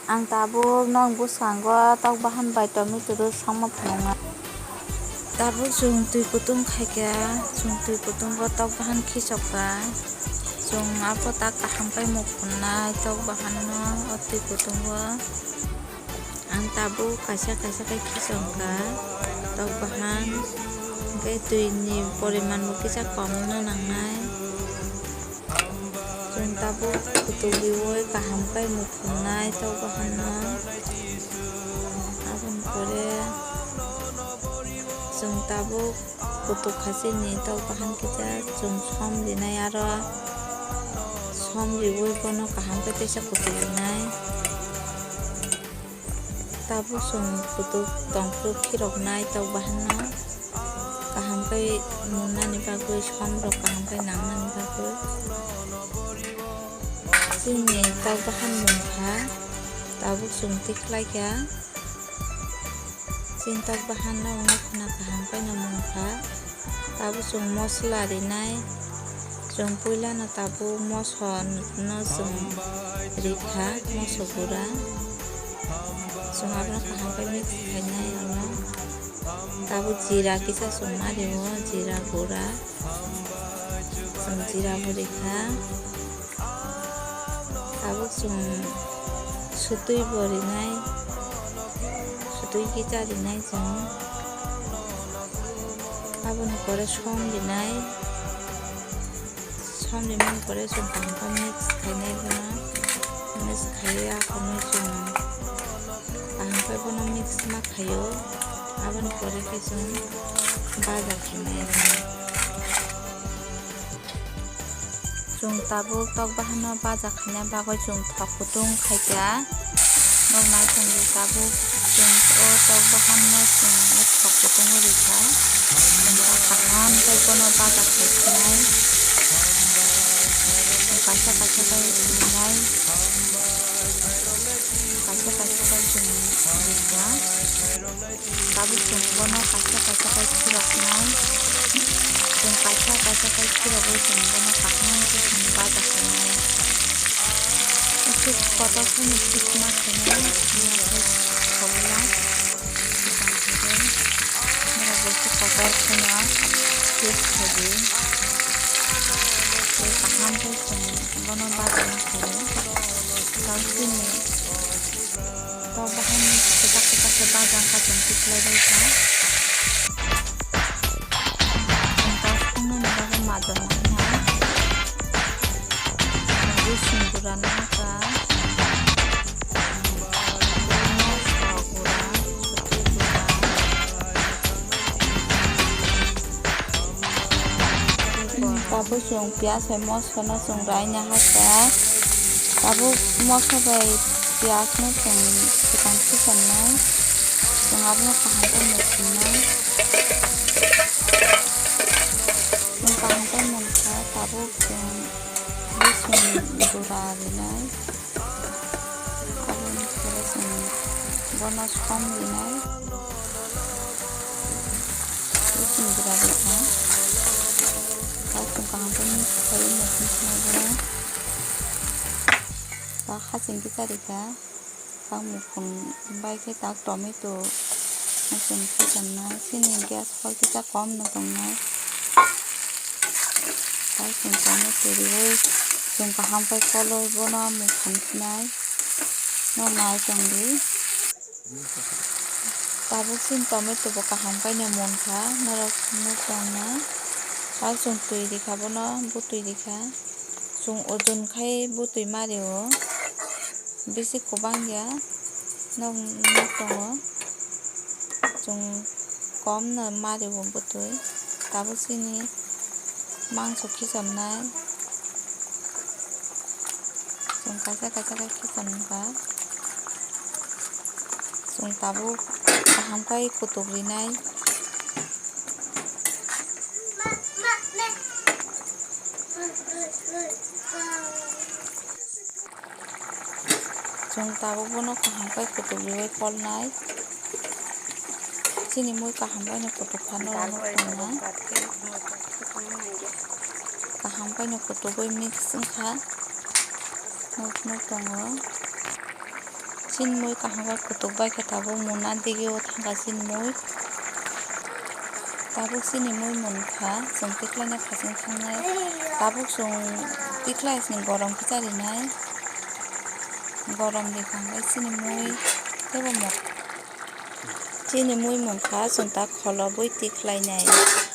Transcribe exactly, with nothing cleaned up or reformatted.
Ang tabuk nok bwskango tok bahan bai tomato rw songma phunuknai. Tabuk chwng twi kutung khaikha, chwng twi kutungo tok bahan khichokha. Chwng abo tak kaham khe muphunai tok bahanno o twi kutungo. Ang tabuk kaisa kaisa khe khichokha tok bahan, hwnkhe twini porimanbo kisa kom wngna nangnai. Chwng tabuk kutuk riui kaham khe muphunai tok bahanno. Aboni pore chwng tabuk kutuk kha chini tok bahan kisa chwng som rinai, aro som riui bono kaham khe teisa kutuk rinai. Tabuk chwng kutuk tongphuru khiroknai tok bahanno kaham khe munnani bagwi, somrok kaham khe nangnani bagwi. Chini tok bahan mungkha, tabuk chwng tikhlaikha. Chini tok bahanno wngna khwna kaham khe mungkha. Tabuk chwng mosla rinai. Chwng puilano tabuk moso no chwng rikha, moso gura. Chwng abono kaham khe mix khainai ulo. Tabuk jira kisa chwng ma rio, jira gura. Chwng jira bo rikha. Tabuk chwng sutwi bo rinai, sutwi kisa rinai chwng. Aboni pore som rinai, som rimani pore chwng kaham khe mix khainai bono, mix khaiwi akhornwi chwng kaham khe bono mix ma khaio, aboni pore khe chwng baja khainai bono. Chwng tabuk tok bahanno baja khaina bagwi chwng thok kutung khaikha. Nok nai chwng ri tabuk chwng o tok bahanno chwng o thok kutung rikha. Chwng kaham khe bono baja khaikhinai. Kaisa kaisa khe rinai. Kaisa kaisa khe chwng rikha. Tabuk chwng bono kaisa kaisa khe khiroknai. Chwng kaisa kaisa khe khirogwi chwng bono kaham khe chwng baja khainai. Aswk kotor khe ni sikma khainai, chwng khe khobla. Norok bo khe kotor kheno test khaidi. Tei kaham khe chwng bono baja ma khaio. Tei chini tok bahan kwchak kwchak khe baja wngkha chwng tikhlai bai kha. Chwng tok swngnani bagwi majra nangkha. Chwng singura nangkha. Tabuk chwng piyaj bai moso no chwng raina hakha. Tabuk moso bai piyaj no chwng swkang swkang nai. Chwng abono kaham khe muchungnai. Chwng kaham khe munkha, tabuk chwng bising gura rinai. Aboni pore chwng bono som rinai. Bising gura rikha. Tei chwng kaham khe mix khaiwi muchung khna bono. Tei haching kisa rikha. Tei mukhung bai khe tak tomato muchung kisa nai. Chini gas pal kisa kom no tongnai. Tei chwng tomato riui chwng kaham khe koloi bono mukhang khnai. Nok nai tongdi. Tabuk chini tomato bo kaham khe no munkha, norok nuk tongna. Tei chwng twi rikha bono, bwtwi rikha. Chwng ojon khai bwtwi ma rio. Bisi kwbang ya, nok, nok tongo. Chwng kom no ma rio bwtwi. Tabuk chini mangso khicham nai. Chwng kaisa kaisa khe khicham kha. Chwng tabuk kaham khe kutuk rinai. Chwng tabuk bono kaham khe kutuk riui kolnai. Chini mui kaham khe no kutuk kha, norok no tongna. Kaham khe no kutugwi mix wngkha. Nuk, nuk tongo. Chini mui kaham khe kutuk bai khe tabuk muna digi o thangkha chini mui. Tabuk chini mui munkha, chwng tikhlaina khaching thangnai. Tabuk chwng tikhlai sini gorom khe charinai. Gorom de khangai chini mui tebo mo. Chini mui munkha, chwng ta kholobwi tikhlainai.